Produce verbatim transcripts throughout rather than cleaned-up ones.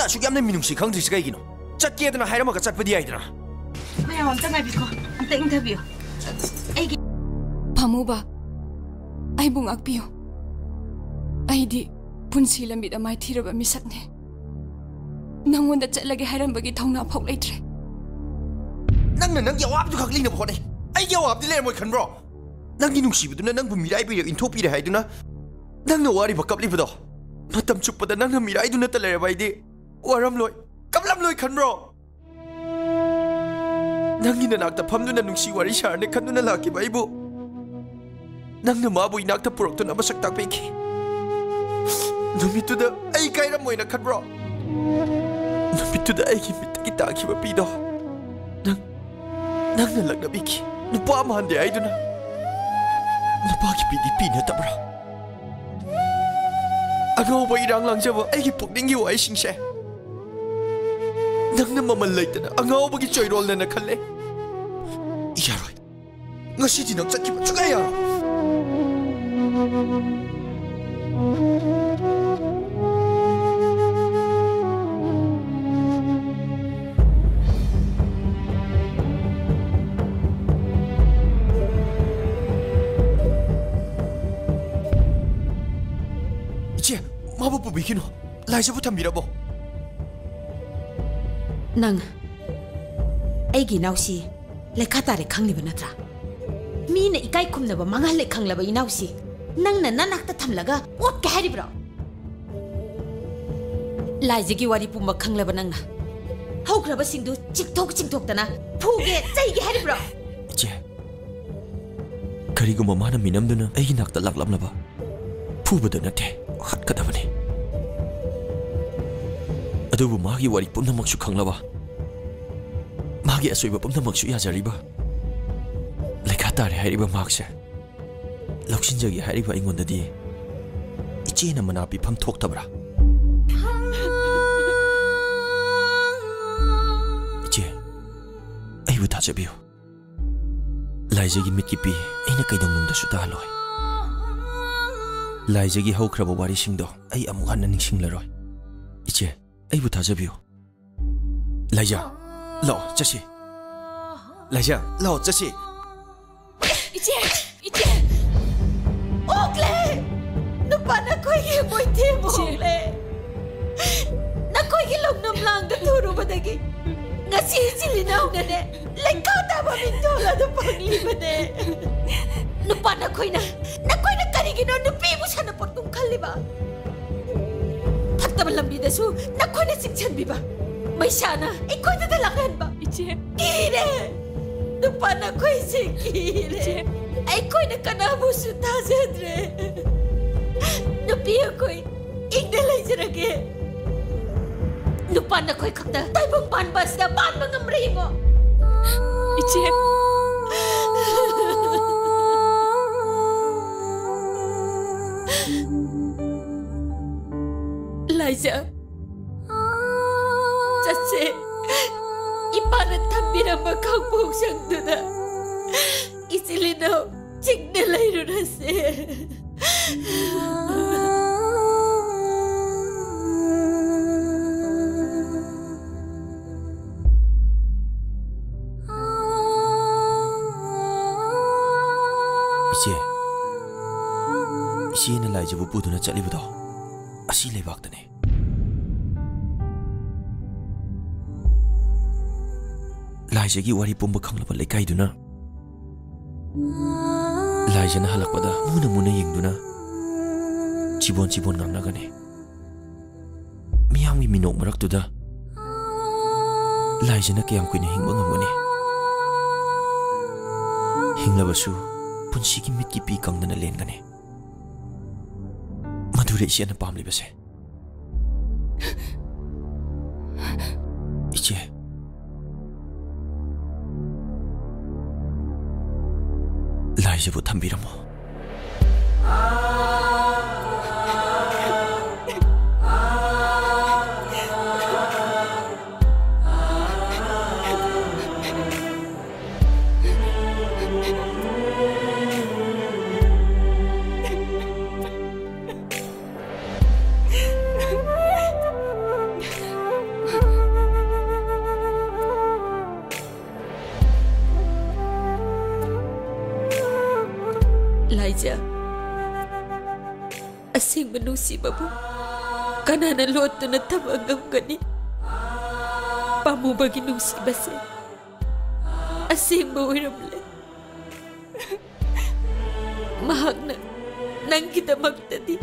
ꯑꯁꯨꯛ ꯌꯥꯝꯅ ꯃꯤꯅꯨꯡꯁꯤ ꯈꯪꯗ꯭ꯔꯤꯁꯦ ꯀꯩꯒꯤꯅꯣ? ꯆꯠꯀꯦꯗꯅ ꯍꯥꯏꯔꯝꯃꯒ ꯆꯠꯄꯗꯤ ꯌꯥꯏꯗꯅ꯫ ꯃꯌꯥꯝ ꯑꯝꯇ ꯉꯥꯏꯕꯤꯈꯣ, ꯑꯝꯇ ꯏꯪꯊꯕꯤꯌꯨ꯫ ꯑꯩꯒꯤ ꯐꯃꯨꯕ, ꯑꯩꯕꯨ ꯉꯥꯛꯄꯤꯌꯨ꯫ ꯑꯩꯗꯤ ꯄꯨꯟꯁꯤ ꯂꯝꯕꯤꯗ ꯃꯥꯏꯊꯤꯔꯕ ꯃꯤꯁꯛꯅꯤ꯫ ꯅꯪꯉꯣꯟꯗ ꯆꯠꯂꯒꯦ ꯍꯥꯏꯔꯝꯕꯒꯤ ꯊꯧꯅꯥ ꯐꯥꯎ ꯂꯩꯇ꯭ꯔꯦ꯫ ꯅꯪꯅ ꯅꯪꯒꯤ ꯑꯋꯥꯕꯗꯨ ꯈꯛ ꯂꯩꯅꯕ ꯍꯣꯠꯅꯩ꯫ ꯑꯩꯒꯤ ꯑꯋꯥꯕꯗꯤ ꯂꯩꯔꯝꯃꯣꯏ ꯈꯟꯕ꯭ꯔꯣ? ꯅꯪꯒꯤ ꯅꯨꯡꯁꯤꯕꯗꯨꯅ ꯅꯪꯕꯨ ꯃꯤꯔꯥꯏꯕꯤꯔ ꯏꯟꯊꯣꯛꯄꯤꯔꯦ ꯍꯥꯏꯗꯨꯅ ꯅꯪꯅ ꯋꯥꯔꯤꯕ ꯀꯞꯂꯤꯕꯗꯣ, ꯃꯇꯝ ꯆꯨꯞꯄꯗ ꯅꯪꯅ ꯃꯤꯔꯥꯏꯗꯨꯅꯇ ꯂꯩꯔꯕ ꯑꯩꯗꯤ ꯋꯥꯔꯝꯂꯣꯏ, ꯀꯞꯂꯝꯂꯣꯏ ꯈꯟꯕ꯭ꯔꯣ? ꯅꯪꯒꯤ ꯅꯅꯥꯛꯇ ꯐꯝꯗꯨꯅ ꯅꯨꯡꯁꯤ ꯋꯥꯔꯤ ꯁꯥꯔꯅꯤ ꯈꯟꯗꯨꯅ ꯂꯥꯛꯈꯤꯕ ꯑꯩꯕꯨ ꯅꯪꯅ ꯃꯥꯕꯨ ꯏꯅꯥꯛꯇ ꯄꯨꯔꯛꯇꯨꯅ ꯃꯁꯛ ꯇꯥꯛꯄꯤꯈꯤ꯫ ꯅꯨꯃꯤꯠꯇꯨꯗ ꯑꯩ ꯀꯥꯏꯔꯝꯃꯣꯏꯅ ꯈꯟꯕ꯭ꯔꯣ? ꯅꯨꯃꯤꯠꯇꯨꯗ ꯑꯩꯒꯤ ꯃꯤꯠꯇꯒꯤ ꯇꯥꯈꯤꯕ ꯄꯤꯗꯣ ꯅꯪ, ꯅꯪꯅ ꯂꯛꯅꯕꯤꯈꯤ꯫ ꯅꯨꯄꯥ ꯃꯥꯟꯗꯦ ꯍꯥꯏꯗꯨꯅ ꯅꯨꯄꯥꯒꯤ ꯄꯤꯗꯤ ꯄꯤ ꯅꯠꯇꯕ꯭ꯔꯥ? ꯑꯉꯥꯎꯕ ꯏꯔꯥꯡ ꯂꯥꯡꯖꯕ ꯑꯩꯒꯤ ꯄꯨꯛꯅꯤꯡꯒꯤ ꯋꯥꯍꯩꯁꯤꯡꯁꯦ ꯅꯪꯅ ꯃꯃꯜ ꯂꯩꯇꯅ ꯑꯉꯥꯎꯕꯒꯤ ꯆꯣꯏꯔꯣꯜꯅꯦꯅ ꯈꯜꯂꯦ꯫ ꯌꯥꯔꯣꯏ, ꯉꯁꯤꯗꯤ ꯅꯪ ꯆꯠꯈꯤꯕ ꯁꯨꯡꯌꯥ ꯌꯥꯔꯣꯏ꯫ ꯏꯆꯦ, ꯃꯥꯕꯨ ꯄꯨꯕꯤꯈꯤꯅꯨ꯫ ꯂꯥꯏꯖꯕꯨ ꯊꯝꯕꯤꯔꯕꯣ? ꯅꯪ ꯑꯩꯒꯤ ꯏꯅꯥꯎꯁꯤ ꯂꯩꯈꯥ ꯇꯥꯔꯦ ꯈꯪꯂꯤꯕ ꯅꯠꯇ꯭ꯔꯥ? ꯃꯤꯅ ꯏꯀꯥꯏ ꯈꯨꯝꯅꯕ ꯃꯥꯡꯍꯜꯂꯦ ꯈꯪꯂꯕ ꯏꯅꯥꯎꯁꯤ ꯅꯪꯅ ꯅꯅꯥꯛꯇ ꯊꯝꯂꯒ ꯑꯣꯠꯀꯦ ꯍꯥꯏꯔꯤꯕ꯭ꯔꯣ? ꯂꯥꯏꯖꯒꯤ ꯋꯥꯔꯤ ꯄꯨꯝꯕ ꯈꯪꯂꯕ ꯅꯪꯅ ꯍꯧꯈ꯭ꯔꯕꯁꯤꯡꯗꯨ ꯆꯤꯡꯊꯣꯛ ꯆꯤꯡꯊꯣꯛꯇꯅ ꯐꯨꯒꯦ ꯆꯩꯒꯦ ꯍꯥꯏꯔꯤꯕ꯭ꯔꯣ? ꯏꯆꯦ, ꯀꯔꯤꯒꯨꯝꯕ ꯃꯥꯅ ꯃꯤꯅꯝꯗꯨꯅ ꯑꯩꯒꯤ ꯅꯥꯛꯇ ꯂꯥꯛꯂꯝꯂꯕ, ꯐꯨꯕꯗ ꯅꯠꯇꯦ, ꯍꯥꯠꯀꯗꯕꯅꯤ꯫ ꯑꯗꯨꯕꯨ ꯃꯥꯒꯤ ꯋꯥꯔꯤ ꯄꯨꯝꯅꯃꯛꯁꯨ ꯈꯪꯂꯕ, ꯃꯥꯒꯤ ꯑꯁꯣꯏꯕ ꯄꯨꯝꯅꯃꯛꯁꯨ ꯌꯥꯖꯔꯤꯕ, ꯂꯩꯈꯥ ꯇꯥꯔꯦ ꯍꯥꯏꯔꯤꯕ ꯃꯍꯥꯛꯁꯦ ꯂꯧꯁꯤꯟꯖꯒꯦ ꯍꯥꯏꯔꯤꯕ ꯑꯩꯉꯣꯟꯗꯗꯤ ꯏꯆꯦꯅ ꯃꯅꯥ ꯄꯤꯐꯝ ꯊꯣꯛꯇꯕ꯭ꯔꯥ? ꯏꯆꯦ, ꯑꯩꯕꯨ ꯊꯥꯖꯕꯤꯌꯨ꯫ ꯂꯥꯏꯖꯒꯤ ꯃꯤꯠꯀꯤ ꯄꯤ ꯑꯩꯅ ꯀꯩꯗꯧꯅꯨꯡꯗꯁꯨ ꯇꯥꯍꯜꯂꯣꯏ꯫ ꯂꯥꯏꯖꯒꯤ ꯍꯧꯈ꯭ꯔꯕ ꯋꯥꯔꯤꯁꯤꯡꯗꯣ ꯑꯩ ꯑꯃꯨꯛ ꯍꯟꯅ ꯅꯤꯡꯁꯤꯡꯂꯔꯣꯏ꯫ ꯏꯆꯦ, ꯑꯩꯕꯨ ꯊꯥꯖꯕꯤꯌꯨ꯫ ꯂꯥꯏꯖꯥ, ꯂꯥꯛꯑꯣ, ꯆꯠꯁꯤ꯫ ꯂꯥꯏꯖꯥ, ꯂꯥꯛꯑꯣ, ꯆꯠꯁꯤ꯫ ꯏꯆꯦ! ꯏꯆꯦ! ꯑꯣꯛꯂꯦ! ꯅꯨꯄꯥ ꯅꯈꯣꯏꯒꯤ ꯃꯣꯏꯊꯦꯝ ꯏꯆꯦ! ꯑꯣꯛꯂꯦ! ꯅꯈꯣꯏꯒꯤ ꯂꯧꯅꯝ ꯂꯥꯡꯗ ꯊꯨꯔꯨꯕꯗꯒꯤ ꯉꯁꯤ ꯏꯆꯤꯜ ꯏꯅꯥꯎꯅꯅꯦ, ꯂꯩꯈꯥ ꯇꯥꯕ ꯃꯤꯡꯊꯣꯜ ꯑꯗꯨ ꯐꯪꯂꯤꯕꯅꯦ꯫ ꯅꯨꯄꯥ ꯅꯈꯣꯏꯅ, ꯅꯈꯣꯏꯅ ꯀꯔꯤꯒꯤꯅꯣ ꯅꯨꯄꯤꯕꯨ ꯁꯥꯟꯅꯄꯣꯠꯀꯨꯝ ꯈꯜꯂꯤꯕ? ꯐꯠꯇꯕ ꯂꯝꯕꯤꯗꯁꯨ ꯅꯈꯣꯏꯅ ꯆꯤꯡꯁꯤꯟꯕꯤꯕ, ꯃꯩꯁꯥꯅ ꯑꯩꯈꯣꯏꯗꯇ ꯂꯥꯛꯍꯟꯕ꯫ ꯏꯆꯦ! ꯀꯤꯔꯦ! ꯅꯨꯄꯥ ꯅꯈꯣꯏꯁꯦ ꯀꯤꯔꯦ꯫ ꯏꯆꯦ! ꯑꯩꯈꯣꯏꯅ ꯀꯅꯥꯕꯨꯁꯨ ꯊꯥꯖꯗ꯭ꯔꯦ꯫ ꯅꯨꯄꯤ ꯑꯩꯈꯣꯏ ꯏꯪꯅ ꯂꯩꯖꯔꯒꯦ꯫ ꯅꯨꯄꯥ ꯅꯈꯣꯏ ꯈꯛꯇ ꯇꯥꯏꯕꯪ ꯄꯥꯟꯕ ꯑꯁꯤꯗ ꯄꯥꯟꯕ ꯉꯝꯕ꯭ꯔꯥ ꯌꯦꯡꯉꯣ꯫ ꯏꯆꯦ! ꯂꯥꯏꯖꯥ, ꯆꯠꯁꯦ꯫ ꯏꯄꯥꯅ ꯊꯝꯕꯤꯔꯝꯕ ꯈꯥꯡꯄꯣꯛꯁꯪꯗꯨꯗ ꯏꯆꯤꯜ ꯏꯅꯥꯎ ꯆꯤꯛꯅ ꯂꯩꯔꯨꯔꯁꯦ꯫ ꯏꯆꯦ, ꯏꯆꯦꯅ ꯂꯥꯏꯖꯥꯕꯨ ꯄꯨꯗꯨꯅ ꯆꯠꯂꯤꯕꯗꯣ ꯑꯁꯤ ꯂꯩꯕꯥꯛꯇꯅꯤ꯫ ꯂꯥꯏꯖꯥꯒꯤ ꯋꯥꯔꯤ ꯄꯨꯝꯕ ꯈꯪꯂꯕ ꯂꯩꯀꯥꯏꯗꯨꯅ ꯂꯥꯏꯖꯥꯅ ꯍꯜꯂꯛꯄꯗ ꯃꯨꯅ ꯃꯨꯅ ꯌꯦꯡꯗꯨꯅ ꯆꯤꯕꯣꯟ ꯆꯤꯕꯣꯟ ꯉꯥꯡꯅꯒꯅꯤ꯫ ꯃꯤꯌꯥꯝꯒꯤ ꯃꯤꯅꯣꯛ ꯃꯔꯛꯇꯨꯗ ꯂꯥꯏꯖꯥꯅ ꯀꯌꯥꯝ ꯀꯨꯏꯅ ꯍꯤꯡꯕ ꯉꯝꯒꯅꯤ? ꯍꯤꯡꯂꯕꯁꯨ ꯄꯨꯟꯁꯤꯒꯤ ꯃꯤꯠꯀꯤ ꯄꯤ ꯀꯪꯗꯅ ꯂꯦꯟꯒꯅꯤ꯫ ꯃꯗꯨꯔ ꯏꯆꯦꯅ ꯄꯥꯝꯂꯤꯕꯁꯦ꯫ ꯏꯆꯦ, ꯂꯥꯏꯖꯥꯕꯨ ꯊꯝꯕꯤꯔꯝꯃꯣ꯫ ꯍꯥꯏꯖ꯫ ꯑꯁꯦꯡꯕ ꯅꯨꯡꯁꯤꯕꯕꯨ ꯀꯅꯥꯅ ꯂꯣꯠꯇꯨꯅ ꯊꯝꯕ ꯉꯝꯒꯅꯤ? ꯄꯥꯝꯃꯨꯕꯒꯤ ꯅꯨꯡꯁꯤꯕꯁꯦ ꯑꯁꯦꯡꯕ ꯑꯣꯏꯔꯝꯂꯦ꯫ ꯃꯍꯥꯛꯅ ꯅꯪꯒꯤꯗꯃꯛꯇꯗꯤ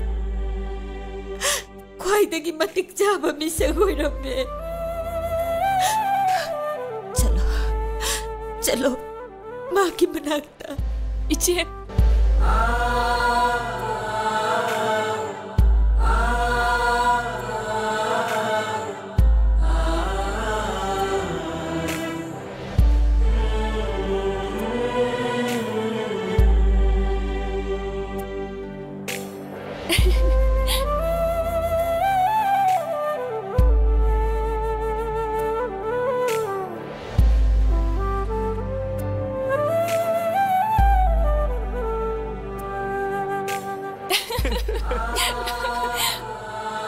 ꯈ꯭ꯋꯥꯏꯗꯒꯤ ꯃꯇꯤꯛ ꯆꯥꯕ ꯃꯤꯁꯛ ꯑꯣꯏꯔꯝꯃꯦ꯫ ꯆꯠꯂꯣ, ꯆꯠꯂꯣ, ꯃꯍꯥꯛꯀꯤ ꯃꯅꯥꯛꯇ꯫ ꯏꯆꯦ꯫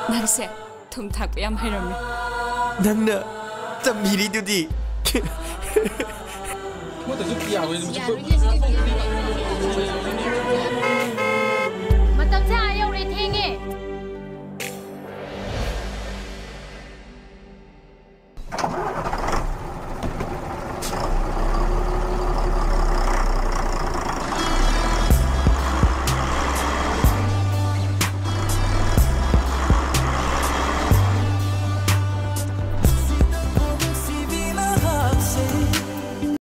ꯅꯪꯁꯦ ꯊꯨꯝ ꯊꯥꯛꯄ ꯌꯥꯝ ꯍꯩꯔꯝꯃꯤ꯫ ꯅꯪꯅ ꯇꯝꯕꯤꯔꯤꯗꯨꯗꯤ꯫